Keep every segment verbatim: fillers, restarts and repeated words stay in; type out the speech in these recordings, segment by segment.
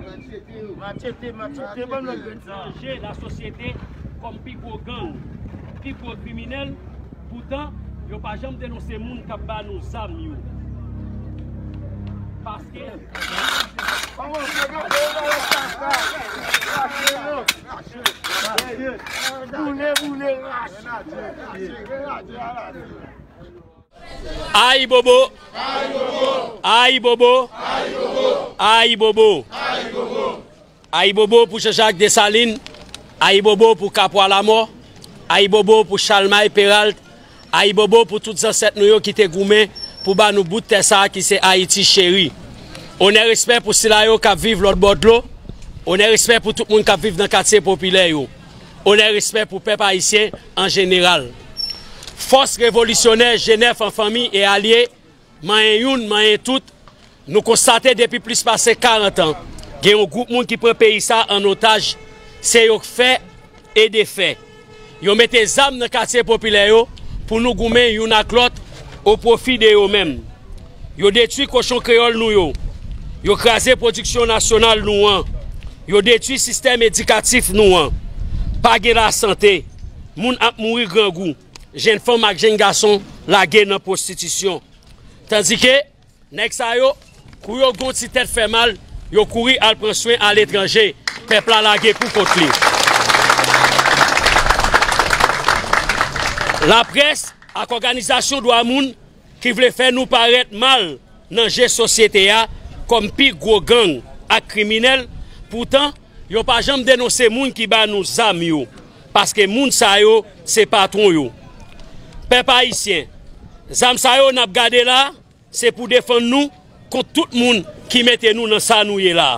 Machete, machete, ban m lòt grenn sa. Chanje lasosyete kòm pi gwo gang, pi gwo kriminèl. Poutan, yo pa janm denonse moun k ap ba nou zam yo. Paske Boule, boule, rache. Ayibobo! Ayibobo! Ayibobo! Ayibobo pou Jean Jacques Dessalines, ayibobo pou Kapwa Lamò, ayibobo pou Chalmay Peralt, ayibobo pou tout zansèt nou yo ki te goumen pou ba nou bout tè sa a ki se Ayiti cheri. Onè, respè pou sila yo k ap viv lòt bò dlo. Onè, respè pou tout moun k ap viv nan katye popilè yo. Onè, respè pou pèp ayisyen an jeneral. Fòs revolisyonè G nèf an fanmi e alye, manyen youn, manyen tout, nou konstate depi plis pase karant an, gen yon gwoup moun ki pran peyi sa an otaj, se yo k fè e defè. Yo mete zam nan katye popilè yo pou nou goumen youn ak lòt o pwofi de yo menm. Yo detwi kochon kreyòl nou yo. Yo kraze pwodiksyon nasyonal nou an. Yo detwi sistèm edikatif nou an. Pa gen lasante. Moun ap mouri grangou. Jèn fanm ak jèn gason lage nan pwostitisyon. Tandike, nèg sa yo, kou yo gen yon ti tèt fè mal, yo kouri al pran swen aletranje. Pèp la lage pou kont li. Laprès ak òganizasyon dwa moun ki vle fè nou parèt mal nan je sosyete a kòm pi gwo gang ak kriminèl, poutan, yo pa janm denonse moun ki ba nou zam yo, paske moun sa yo se patwon yo. Pèp ayisyen, zam sa yo n ap gade la, se pou defann nou kont tout moun ki mete nou nan sa nou ye la.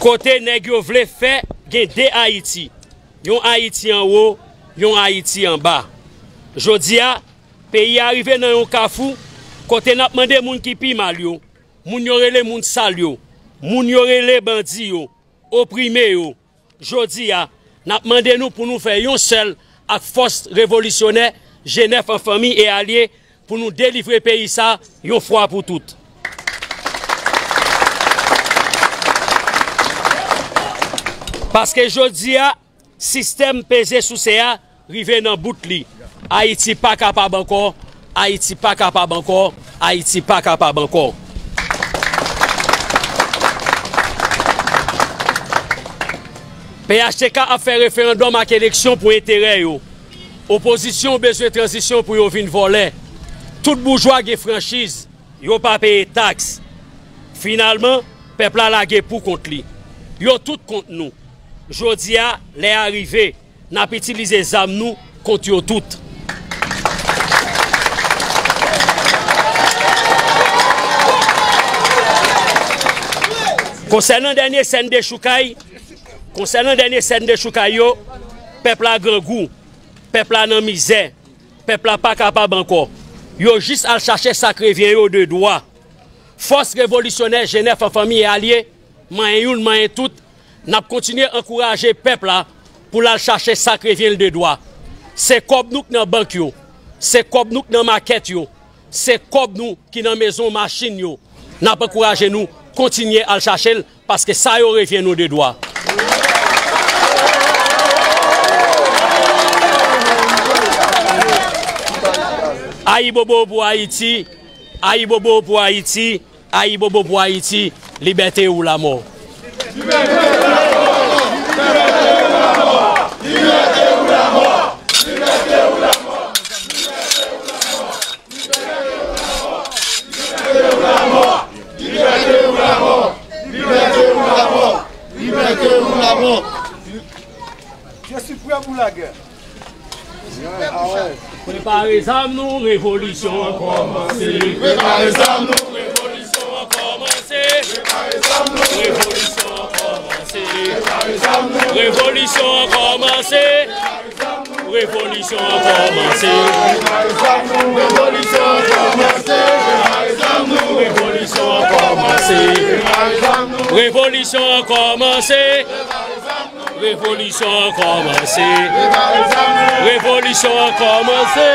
Kote nèg yo vle fè gen de Ayiti, yon Ayiti anwo, yon Ayiti anba. Jodi a, peyi a rive nan yon kafou kote n ap mande moun ki pi mal yo, moun yo rele moun sal yo, moun yo rele bandi yo, oprime yo. Jodi a, n ap mande nou pou nou fè yon sèl ak fòs revolisyonè G nèf an fanmi e alye pou nou delivre peyi sa yon fwa pou tout. Paske jodi a, sistèm peze souse a rive nan bout li. Ayiti pa kapab ankò, Ayiti pa kapab ankò, Ayiti pa kapab ankò. P H T K ap fè referandòm ak eleksyon pou enterè yo. Opozisyon bezwen tranzisyon pou yo vin vòlè. Tout boujwa gen franchiz, yo pa peye taks. Finalman, pèp la lage pou kont li. Yo tout kont nou. Jodi a, lè a rive, n ap itilize zam nou kont yo tout. Konsènan dènye sèn dechoukay, konsènan dènye sèn dechoukay yo, pèp la grangou, pèp la nan mizè, pèp la pa kapab ankò. Yo jis al chache sa k revyen yo de dwa. Fòs revolisyonè G nèf an fanmi e alye, manyen youn, manyen tout, n ap kontinye ankouraje pèp la pou l al chache sa k revyen l de dwa. Se kòb nou k nan bank yo, se kòb nou k nan makèt yo, se kòb nou ki nan mezon machin yo. N ap ankouraje nou kontinye al chache l, paske sa yo revyen nou de dwa. Ayibobo pou Ayiti, ayibobo pou Ayiti, ayibobo pou Ayiti, libète ou lamò. Libète ou lamò! Libète ou lamò! Libète ou lamò! Libète ou lamò! Je suis prêt pour la guerre. Prepare zam nou, revolisyon an kòmanse. Prepare zam nou, revolisyon an kòmanse. Prepare zam nou, revolisyon an kòmanse. Revolisyon an kòmanse. Revolisyon an kòmanse. Revolisyon an kòmanse. Revolisyon an kòmanse. Revolisyon an kòmanse. Revolisyon an kòmanse.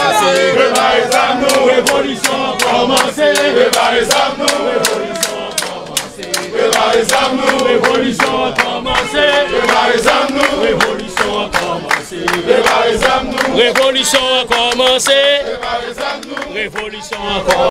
Prepare zam nou, revolisyon an kòmanse. Prepare zam nou, revolisyon an kòmanse. Prepare zam nou, revolisyon an kòmanse. Prepare zam nou, revolisyon an kòmanse. Prepare zam nou, revolisyon an kòmanse. Prepare zam nou, revolisyon an kòmanse.